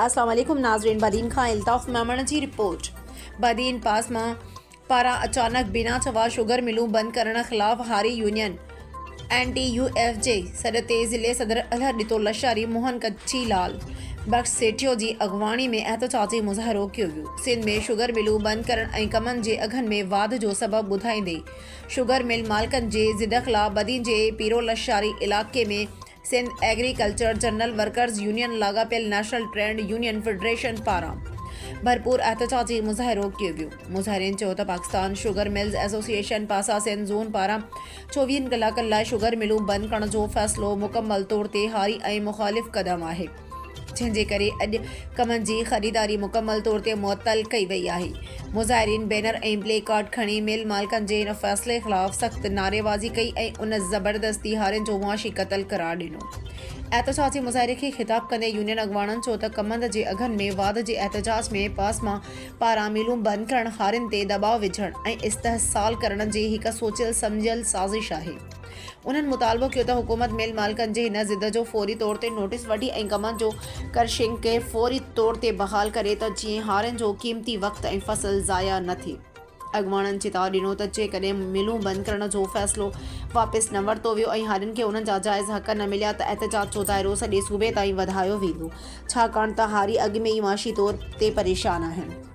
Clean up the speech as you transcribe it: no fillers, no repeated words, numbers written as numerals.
السلام عليڪم ناظرين بدين کان الطاف ميمڻ جي رپورٽ بدين پاسما پاران اچانڪ بنا چوا شگر ملون بند ڪرڻ خلاف هاري union N T U F جي سڏ تي ضلعي صدر الهه ڏتو لشاري موهن ڪڇي لال بخش سيٺيو جي اڳواڻي ۾ احتجاجي مظاهرو ڪيو ويو سنڌ ۾ شگر ملون بند ڪرڻ ۽ ڪمن جي اگهن ۾ واڌ جو سبب ٻڌائيندي شگر مل مالڪن جي ضد خلاف بدين جي پيرو لشاري علائقي ۾ Sindh agriculture general workers union لاڳاپيل نيشنل ٽريڊ يونين فيڊريشن پاران ڀرپور احتجاجي مظاهرو ڪيو ويو. مظاهرين چيو ته پاڪستان شگر ملز ايسوسيئيشن پاسا سنڌ زون پاران چوويهن ڪلاڪن لاء شگر ملون بند ڪرڻ جو فيصلو مڪمل طور تي هاري ۽ مخالف قدم آهي. جنهن جي ڪري اڄ ڪمن جي خريداري مڪمل طور تي معطل ڪئي وئي آهي. مظاهرين بينر ۽ پلي ڪارڊ کڻي مل مالڪن جي ان فيصلي خلاف سخت نعريبازي ڪئي ۽ ان زبردستي هارين جو معاشي قتل قرار ڏنو. احتجاجي مظاهري کي خطاب ڪندي يونين اڳواڻن چيو ته ڪمند جي اگهن ۾ واڌ جي احتجاج ۾ پاسما پاران ملون بند ڪرڻ هارين تي دٻاء وجهڻ ۽ استحصال ڪرڻ جي هڪ سوچيل سمجهيل سازش آهي. انهن مطالبو ڪيو ته حڪومت مل مالڪن جي هن ضد جو فوري طور تي نوٽيس وٺي ۽ ڪمن جو ڪرشنگ کي فوري طور تي بحال ڪري ته جيئن هارين جو قيمتي وقت ۽ فصل ضايع نه ٿئي. اڳواڻن چتاء ڏنو ته جيڪڏهن ملون بند ڪرڻ جو فيصلو واپس نه ورتو ويو ۽ هارين کي انهن جا جائز حق نه مليا ته احتجاج جو دائرو سڄي صوبي تائين وڌايو ويندو ڇاڪاڻ ته هاري اڳ ۾ ئي معاشي طور تي پريشان آهن.